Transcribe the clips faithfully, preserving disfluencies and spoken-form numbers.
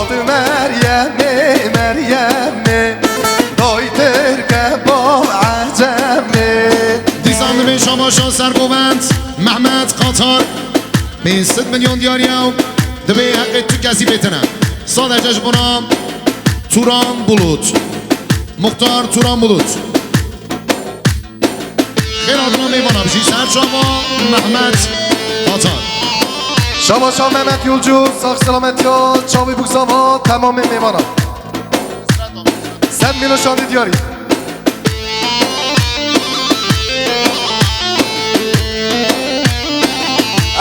Meryemê, Meryemê, doytir ke bo ecemê. Dîsan divê şabaşa sergovend Mehmet Qatar. Pênc sed milyon diyar ye û divê heqê tu kesî bêtine. Sadece ji bona Turan Bulut. Muxtar Turan Bulut. Xêr hatina mêvana bijî ser çava Mehmet Qatar. Şabaşa Mehmet Yolcu, sax selametiya çavî bûk zava temamê mêvana. Sed mîlo şandî diyarî.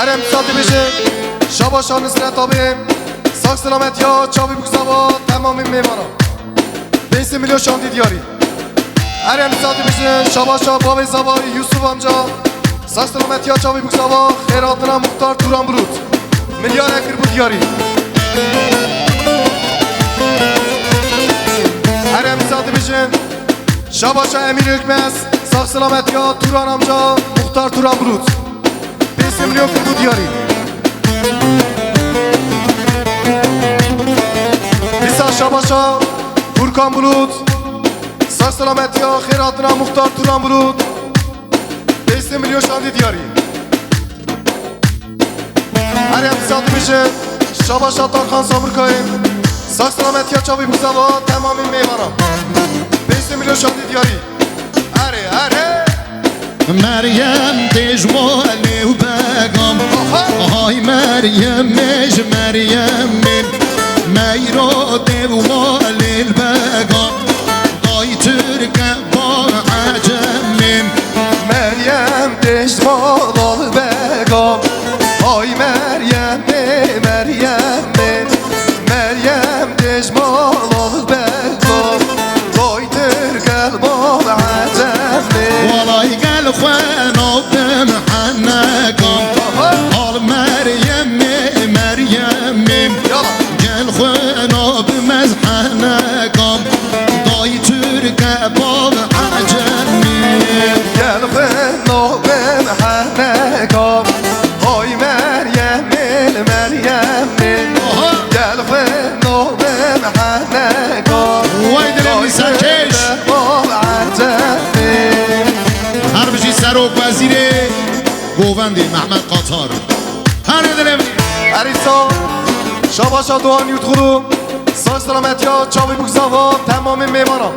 Erem Sadi bêje, şabaşa Nusret abi, sax selametiya çavî bûk zava temamê mêvana. Pênc sed milyon şandî diyarî. Erem Sadi bêje, şabaşa bavê zava Yusuf amca, sax selametiya çavî bûk zava, xêr hatina Muxtar Turan Bulut. Milyar ekir bû diyarî. Erem Sadi bêje, şabaşa Emîr Êkmez, sax selametiya Turan amca, Muxtar Turan Bulut. Pênc sed milyon kir bû diyarî. Dîsa şabaşa Furkan Bulut, sax selametiya xêr hatina Muxtar Turan Bulut. Pênc sed milyon şandî diyarî. Her em dîsa dibêje şabaşa Tarkan Samurkayê, sax selametiya çavî bûk zava temamê mêvana. Pênc sed milyon şandî diyarî. Erê, erê. Meryem tê ji malê û begam. Aha. Hay Meryem, mêj Meryemê. Meyro tê û malê begam. Day Tirke ba ecemê. Meryem tê ji malê begam. Ay Meryemê, Meryemê. Meryem tê ji malê begam. Vay Tirk gel bal ecemê. Walay gel xwe nabim henekam. Aha. Al Meryemê, Meryemê. Yala. Gel xwe nabim ez henekam. Day Tirke bal ecemê. Gel xwe nabim henekam. Ay Meryemê, Meryemê. Aha. Gel xwe nabim henekam. Vay dilê min serkeş. Bal ecemê. Her bijî Serok Wezîrê Govendê Mehmet Qatar. Her dilê min. Erîsa, şabaşa Doğan Yurtxulu, sax selametiya çavî bûk zava temamê mêvana.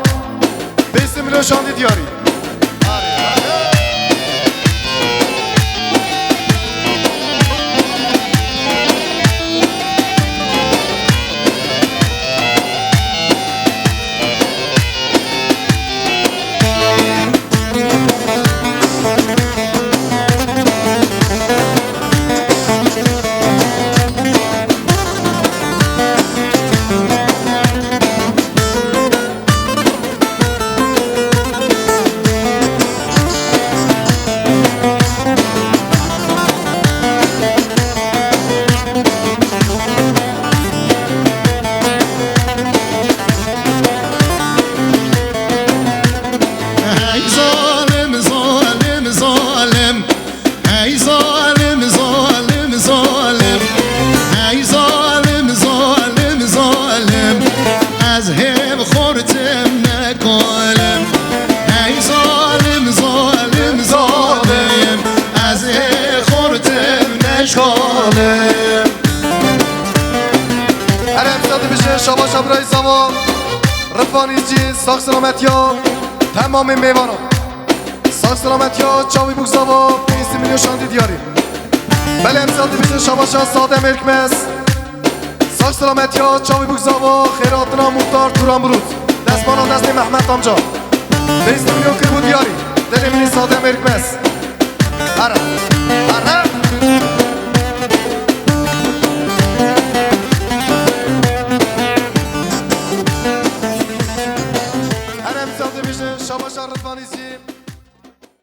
Pênc sed milyon şandî diyarî. Hey zalim, zalim, zalim. Hey zalim, zalim, zalim. Hey zalim, zalim, zalim. Ez hê bi xortim nekolim. Hey zalim, zalim, zalim. Ez hê xortim nekolim. Erem Sadi bije şabaşa birayê zava. Rıdvan İzci, sax selametiya temamê mêvana. Sax selametiya çavî bûk zava, pênc sed milyon şandî diyarî. Belê em sal dibêjin şabaşa Sadem Êrkmez. Sax selametiya çavî bûk zava, xêr hatina Muxtar Turan Bulut. Destmala destê Mehmet amca. Pênc sed milyon kiribû diyarî. Dilê min ê Sadem Êrkmez. Here.